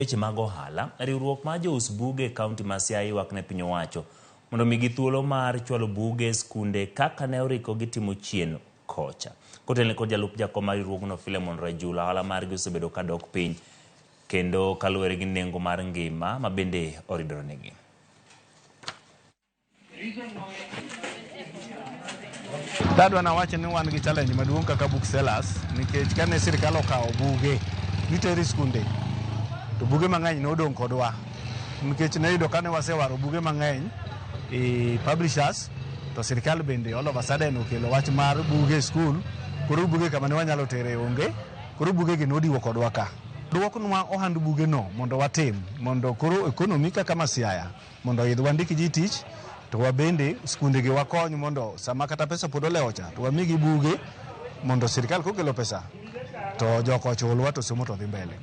Weche mag ohala, riwruok mar jous buge e kaunti ma Siaya ywak ne piny owacho mondo omigi thuolo mar chwalo buge e skunde kaka ne oriko gitimo chien kocha. Kotelne kod jalup jakom mar riwruogno Philemon Rajula, ohala margi osebedo ka dok piny kendo kaluwore gi nengo mar ngima ma bende oridorenegi. Dadwa nawach ni wan gi challenge maduong' kaka book sellers nikech kane sirkal okawo buge nitero e skunde to buge mang'eny nodong' kodwa nikech ne yudo kane wasewaro buge mang'eny e publishers to sirkal bende all of a sudden okelo wach mar buge e skul koro buge kama ne wanyalo tere onge koro buge gi nodiwo kodwa ka duoknwa ohand buge no mondo watim mondo koro economy kaka ma Siaya mondo oidh wandik ji tich to wabende skunde gi wakony mondo sama kata pesa pod olewo cha to wamigi buge mondo sirkal kokelo pesa to joko ochulwa to somo to dhi mbele.